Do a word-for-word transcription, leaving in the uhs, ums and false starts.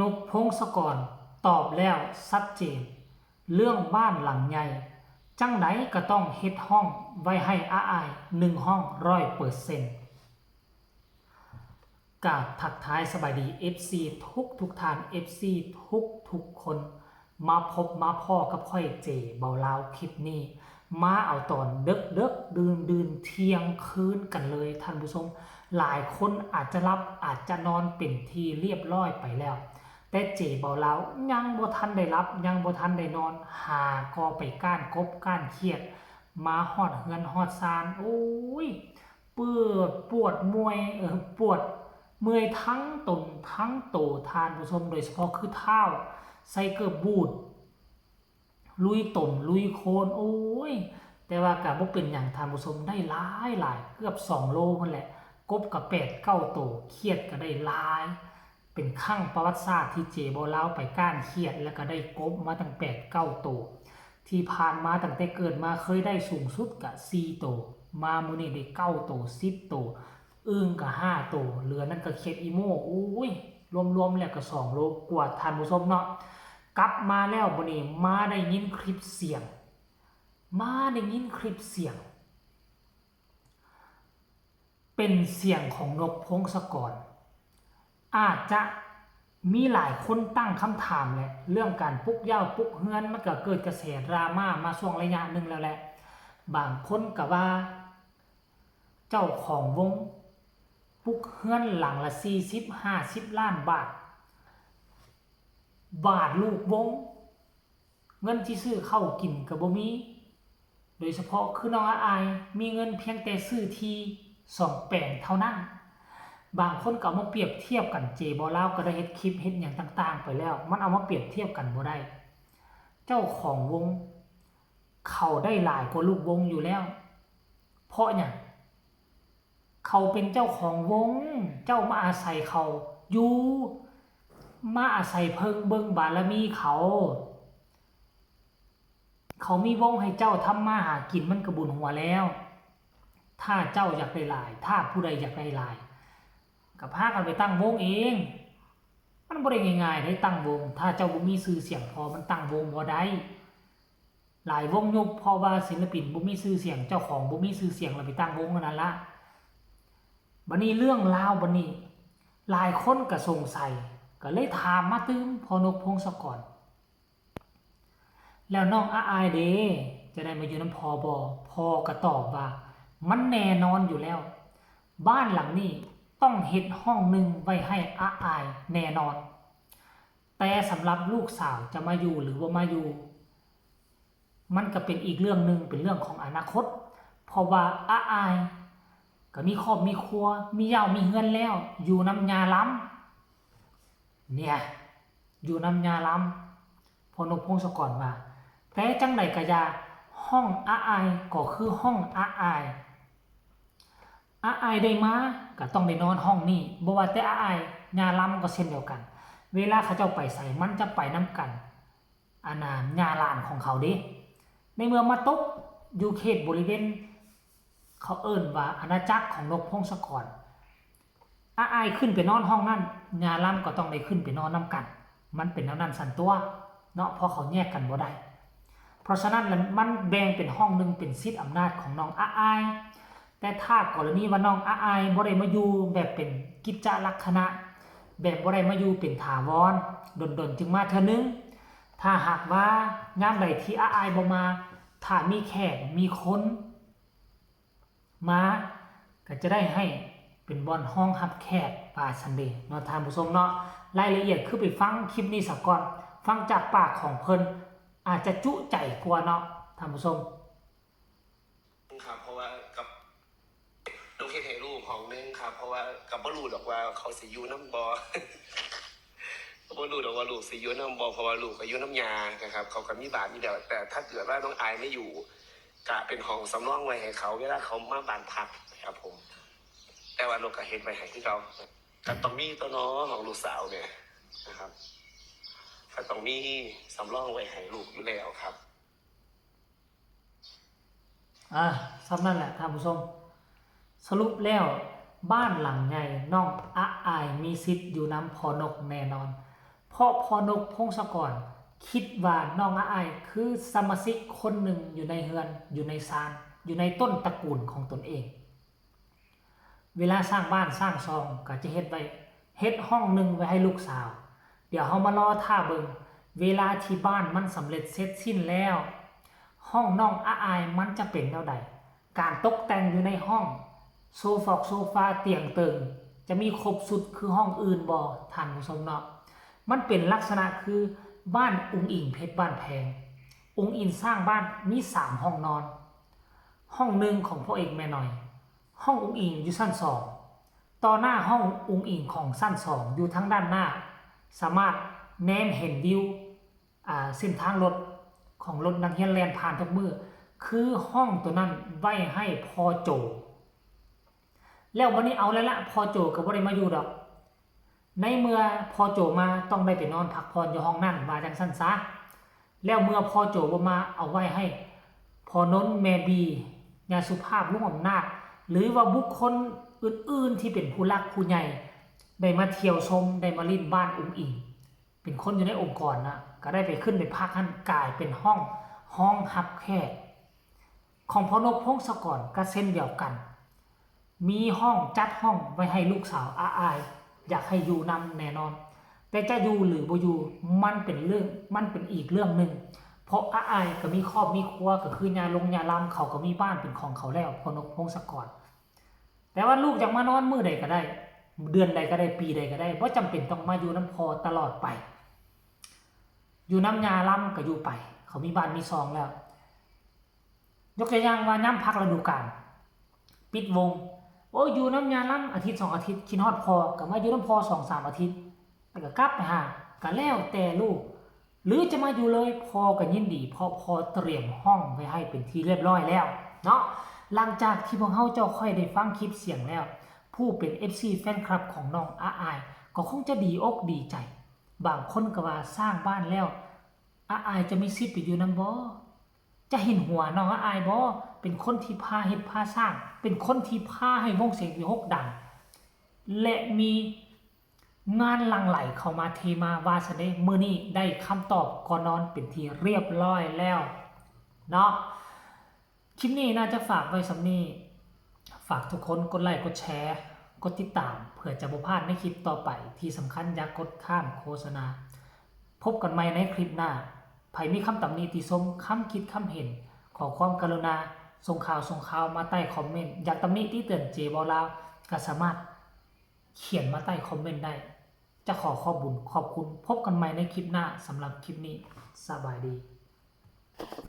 นกพงศกรตอบแล้วชัดเจน เรื่องบ้านหลังใหญ่ จั่งใดก็ต้องเฮ็ดห้องไว้ให้อาอายหนึ่งห้องร้อยเปอร์เซ็นต์ กราบทักทายสบายดี เอฟซี ทุกทุกท่าน เอฟซี ทุกทุกคน มาพบมาพ้อกับข้อยเจเบาลาวคลิปนี้ มาเอาตอนเดิกเดิกดื่นดื่นเที่ยงคืนกันเลยท่านผู้ชม หลายคนอาจจะหลับอาจจะนอนเป็นที่เรียบร้อยไปแล้ว แต่เจเบาลาวยังบ่ทันได้หลับยังบ่ทันได้นอน หาก็ไปก้านกบก้านเขียด มาฮอดเฮือนฮอดซาน โอ้ย ปวดปวดเมื่อยเออปวดเมื่อยทั้งตนทั้งโตท่านผู้ชม โดยเฉพาะคือเท้าใส่เกิบบูท ลุยตมลุยโคลน โอ้ย แต่ว่าก็บ่เป็นหยังท่านผู้ชม ได้หลายหลายเกือบสองโลนั่นแหละ กบก็แปดเก้าโต เขียดก็ได้หลาย เป็นครั้งประวัติศาสตร์ที่เจเบาลาวไปก้านเขียด แล้วก็ได้กบมาตั้งแปดเก้าโต ที่ผ่านมาตั้งแต่เกิดมาเคยได้สูงสุดกะสี่โต มามื้อนี้ได้เก้าโต สิบโต อึ่งกะห้าโต เหลือนั่นกะเขียดอีโม่ โอ้ย รวมๆแล้วกะสองโลกว่าท่านผู้ชมเนาะ กลับมาแล้วบัดนี้มาได้ยินคลิปเสียง มาได้ยินคลิปเสียง เป็นเสียงของนกพงศกร อาจจะมีหลายคนตั้งคำถามแหละ เรื่องการปลุกเหย้าปลุกเฮือน มันก็เกิดกระแสดราม่ามาช่วงระยะหนึ่งแล้วแหละ บางคนก็ว่า เจ้าของวงปลุกเฮือนหลังละสี่สิบห้าสิบล้านบาท บาทลูกวง เงินที่ซื้อข้าวกินก็บ่มี โดยเฉพาะคือน้องอาอาย มีเงินเพียงแต่ซื้อที่สองแปลงเท่านั้น บางคนก็เอามาเปรียบเทียบกัน เจเบาลาวก็ได้เฮ็ดคลิปเฮ็ดหยังต่างๆไปแล้ว มันเอามาเปรียบเทียบกันบ่ได้ เจ้าของวง เขาได้หลายกว่าลูกวงอยู่แล้ว เพราะหยัง เขาเป็นเจ้าของวง เจ้ามาอาศัยเขาอยู่ มาอาศัยเพิ่งเบิ่งบารมีเขา เขามีวงให้เจ้าทำมาหากินมันก็บุญหัวแล้ว ถ้าเจ้าอยากได้หลาย ถ้าผู้ใดอยากได้หลาย ก็พากันไปตั้งวงเอง มันบ่ได้ง่ายๆเด้ตั้งวง ถ้าเจ้าบ่มีชื่อเสียงพอมันตั้งวงบ่ได้ หลายวงยุบเพราะว่าศิลปินบ่มีชื่อเสียง เจ้าของบ่มีชื่อเสียงแล้วไปตั้งวงอันนั้นละ บัดนี้เรื่องราวบัดนี้ หลายคนก็สงสัย ก็เลยถามมาตื่มพ่อนกพงศกร แล้วน้องอาอายเด้ จะได้มาอยู่นำพ่อบ่ พ่อก็ตอบว่า มันแน่นอนอยู่แล้ว บ้านหลังนี้ต้องเฮ็ดห้องหนึ่งไว้ให้อาอายแน่นอน แต่สำหรับลูกสาวจะมาอยู่หรือบ่มาอยู่ มันก็เป็นอีกเรื่องหนึ่ง เป็นเรื่องของอนาคต เพราะว่าอาอายก็มีครอบมีครัว มีเหย้ามีเฮือนแล้ว อยู่นำย่าลำ เนี่ย อยู่นำย่าลำ พ่อนกพงศกรว่า แต่จั่งใดก็อย่า ห้องอาอายก็คือห้องอาอาย อาอายได้มาก็ต้องได้นอนห้องนี้ บ่ว่าแต่อาอาย ย่าลำก็เช่นเดียวกัน เวลาเขาเจ้าไปไสมันจะไปนำกัน อันน่ะย่าหลานของเขาเด้ ในเมื่อมาตกอยู่เขตบริเวณ เขาเอิ้นว่าอาณาจักรของนกพงศกร อาอายขึ้นไปนอนห้องนั้น ย่าลำก็ต้องได้ขึ้นไปนอนนำกัน มันเป็นแนวนั้นซั้นตั่วเนาะ เพราะเขาแยกกันบ่ได้ เพราะฉะนั้นแล้วมันแบ่งเป็นห้องหนึ่งเป็นสิทธิ์อำนาจของน้องอาอาย แต่ถ้ากรณีว่าน้องอาอายบ่ได้มาอยู่แบบเป็นกิจจลักษณะ แบบบ่ได้มาอยู่เป็นถาวร ดนๆจึงมาเทื่อนึง ถ้าหากว่ายามใดที่อาอายบ่มา ถ้ามีแขกมีคน มาก็จะได้ให้เป็นบ่อนรองรับแขกว่าซั้นเด้เนาะท่านผู้ชมเนาะ รายละเอียดคือไปฟังคลิปนี้ซะก่อน ฟังจากปากของเพิ่นอาจจะจุใจกว่าเนาะท่านผู้ชม ครับ เพราะว่ากับลูกเฮ็ดให้ลูกห้องหนึ่งครับ เพราะว่ากับบ่รู้ดอกว่าเขาสิอยู่นำบ่ บ่รู้ดอกว่าลูกสิอยู่นำบ่ เพราะว่าลูกก็อยู่นำย่านะครับ เขาก็มีบ้านอยู่แล้ว แต่ถ้าเกิดว่าน้องอายไม่อยู่ กะเป็นห้องสำรองไว้ให้เขา เวลาเขามาบ้านพักครับผม แต่ว่านกก็เฮ็ดไว้ให้คือเก่า ก็ต้องมีตัวนอของลูกสาวเนี่ยนะครับ ก็ต้องมีสำรองไว้ให้ลูกอยู่แล้วครับ อ่า ส่ำนั้นแหละท่านผู้ชม สรุปแล้วบ้านหลังใหญ่น้องอาอายมีสิทธิ์อยู่นำพ่อนกแน่นอน เพราะพ่อนกพงศกรคิดว่าน้องอาอายคือสมาชิกคนหนึ่งอยู่ในเฮือน อยู่ในซาน อยู่ในต้นตระกูลของตนเอง เวลาสร้างบ้านสร้างซองก็จะเฮ็ดไว้ เฮ็ดห้องหนึ่งไว้ให้ลูกสาว เดี๋ยวเฮามารอท่าเบิ่ง เวลาที่บ้านมันสำเร็จเสร็จสิ้นแล้ว ห้องน้องอาอายมันจะเป็นแนวใด การตกแต่งอยู่ในห้อง โซฟอกโซฟาเตียงเติง จะมีครบสุดคือห้องอื่นบ่ ท่านผู้ชมเนาะ มันเป็นลักษณะคือบ้านอุ๋งอิ๋งเพชรบ้านแพง อุ๋งอิ๋งสร้างบ้านมีสามห้องนอน ห้องหนึ่งของพ่อเอกแม่หน่อย ห้องอุ๋งอิ๋งอยู่ชั้นสอง ต่อหน้าห้องอุ๋งอิ๋งของชั้นสองอยู่ทางด้านหน้า สามารถแนมเห็นวิว อ่า เส้นทางรถของรถนักเรียนแล่นผ่านทุกมื้อ คือห้องตัวนั้นไว้ให้พ่อโจ แล้ววันนี้เอาแล้วละ พ่อโจก็บ่ได้มาอยู่ดอก ในเมื่อพ่อโจมาต้องได้ไปนอนพักผ่อนอยู่ห้องนั่น ว่าจังซั่นซะ แล้วเมื่อพ่อโจบ่มาเอาไว้ให้พ่อนนท์ แม่บี ย่าสุภาพ ลุงอำนาจ หรือว่าบุคคลอื่นๆที่เป็นผู้หลักผู้ใหญ่ ได้มาเที่ยวชม ได้มาลิ้นบ้านอุ๋งอิ๋ง เป็นคนอยู่ในองค์กรนะ ก็ได้ไปขึ้นไปพักหั่น กลายเป็นห้อง ห้องรับแขก ของพ่อนกพงศกรก็เช่นเดียวกัน มีห้องจัดห้องไว้ให้ลูกสาวอาอาย อยากให้อยู่นำแน่นอน แต่จะอยู่หรือบ่อยู่มันเป็นเรื่อง มันเป็นอีกเรื่องหนึ่ง เพราะอาอายก็มีครอบมีครัว ก็คือย่าลงย่าลำ เขาก็มีบ้านเป็นของเขาแล้ว พ่อนกพงศกร แต่ว่าลูกอยากมานอนมื้อใดก็ได้ เดือนใดก็ได้ ปีใดก็ได้ บ่จำเป็นต้องมาอยู่นำพ่อตลอดไป อยู่นำย่าลำก็อยู่ไป เขามีบ้านมีซองแล้ว ยกตัวอย่างว่ายามพักฤดูกาล ปิดวง โอ้ย อยู่นำย่าลำอาทิตย์สองอาทิตย์ คิดฮอดพ่อ ก็มาอยู่นำพ่อสองสามอาทิตย์ แล้วก็กลับไปหา ก็แล้วแต่ลูก หรือจะมาอยู่เลย พ่อก็ยินดี เพราะพ่อเตรียมห้องไว้ให้เป็นที่เรียบร้อยแล้วเนาะ หลังจากที่พวกเฮาเจ้าค่อยได้ฟังคลิปเสียงแล้ว ผู้เป็น เอฟซี แฟนคลับของน้องอาอาย ก็คงจะดีอกดีใจ บางคนก็ว่าสร้างบ้านแล้ว อาอายจะมีสิทธิ์ไปอยู่นำบ่ จะเห็นหัวน้องอาอายบ่ เป็นคนที่พาเฮ็ดพาสร้าง เป็นคนที่พาให้วงเสียงวิหกดัง และมีงานหลั่งไหลเข้ามาเทมาว่าซะเด้ มื้อนี้ได้คำตอบก่อนนอนเป็นที่เรียบร้อยแล้วเนาะ คลิปนี้น่าจะฝากไว้ส่ำนี้ ฝากทุกคนกดไลค์กดแชร์ กดติดตาม เพื่อจะบ่พลาดในคลิปต่อไป ที่สำคัญอย่ากดข้ามโฆษณา พบกันใหม่ในคลิปหน้า ไผมีคำตำหนิติชม คำคิดคำเห็น ขอความกรุณา ส่งข่าวส่งข่าวมาใต้คอมเมนต์ อยากตำหนิติเตือนเจเว้าลาว ก็สามารถเขียนมาใต้คอมเมนต์ได้ จะขอขอบบุญขอบคุณ พบกันใหม่ในคลิปหน้า สำหรับคลิปนี้ สบายดี